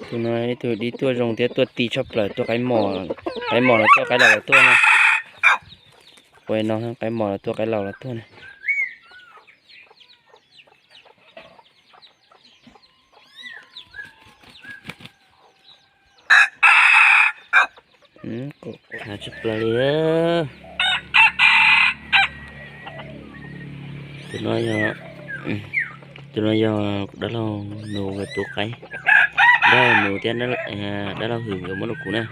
Tus no ib tug dib tuaj zoo thiab tuaj ti tshaj plaws, tuaj qaib mos, qaib mos los tuaj qaib laus los tuaj na. Ua no qaib mos los tuaj qaib laus los tuaj na. Khav tshaj plaws li. Tus no yog, tus no yog dab laug nus nkawd tus qaib, dab laug nus thiab dab laug hwm nkawd muab rau kuv na.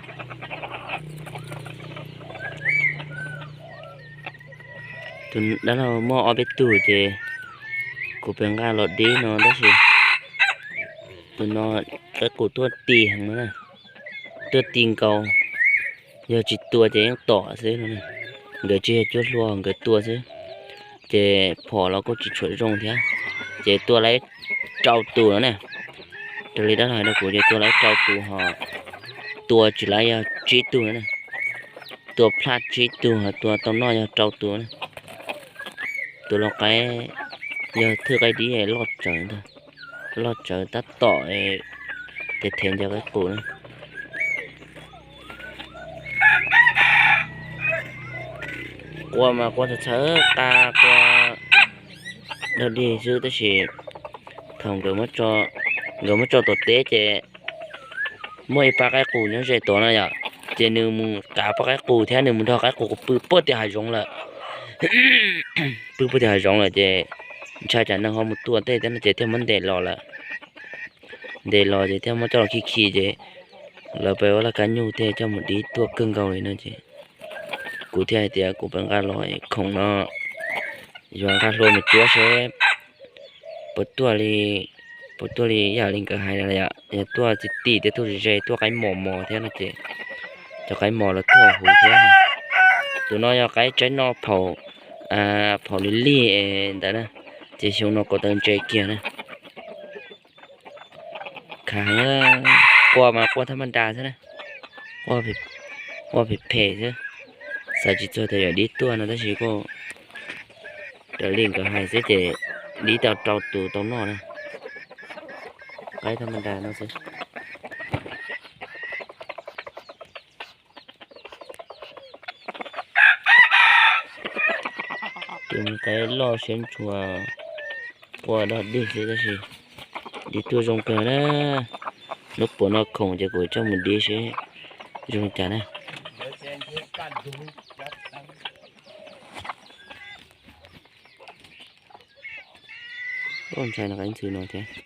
Tus dab laug muaj ob peb tug ces kuv pheej nqa los dib no tab sis tus no qaib qus tuaj ti heev na, tuaj ti nkaus, yog tsis tua ces yeej tom xwb no. Nkawd tsis yog cuab hlua, nkawd tua xwb, ces phom los kuj tsis tshuam zoo thiab, ces tua lawv rau tus no na. Raws li dab laug hais rau kuv ces tua lawv rau tus ho tua tsis lawv yog tsib tug na. Tua plaj tsib tug ho tua tau noj yog rau tus na. Tus lau qaib yog thwj qaib dib loj tsawv ntag, loj tsawv tab tom ces thev ncaws qaib qus na. Qua mas qua txhawv txhawv, qua dog dig xwb tab sis thaum nkawd muab tso tom teb ces muaj ib pab qaib qus nyob ze tod no yom, ces nws mus kav pab qaib qus thiab nws mus nrog qaib qus pw puag tim hav zoov lawm. Pw puag tim hav zoov lawm ces ntshai tsam neeg ho mus tua tej thiab no ces thiaj muab ntes los lawm. Ntes los ces thiaj muab coj los khi khi ces lawv pab ua laj kab nyuj thiaj coj mus dib tuaj kawg nkaus li no ces kuv thiaj hais tias kuv pab nqa los khoom no yuav nqa hlua mus cuab seb puas tuaj li, puas tuaj li yam li nkawd hais yom, yog tuaj txi tim thiab tuaj ze ze tuaj qaib mos mos thiab no ces cov qaib mos los tuaj huv thiab. Tus no yog qaib tsaib noj phaum, phaum li lig ntawd na, ces xyoo no kaus taw ntse kiag na. Khav heev, qua mas qua thaj maj nra xwb na, qua phem phem xwb, xav tsis txog tias yuav dib tuaj no tab sis kuj raws li nkawd hais xwb ces dib tau rau tus tau noj na. Qaib thaj maj nra no xwb. Tus qaib loj siab ntshua, qua dog dig xwb tab sis dib tuaj zoo kawg na. Hnub puas noj khoom ces kuv coj mus dib seb zoo li cas na. Ntshai no qaib ntxhw no thiab.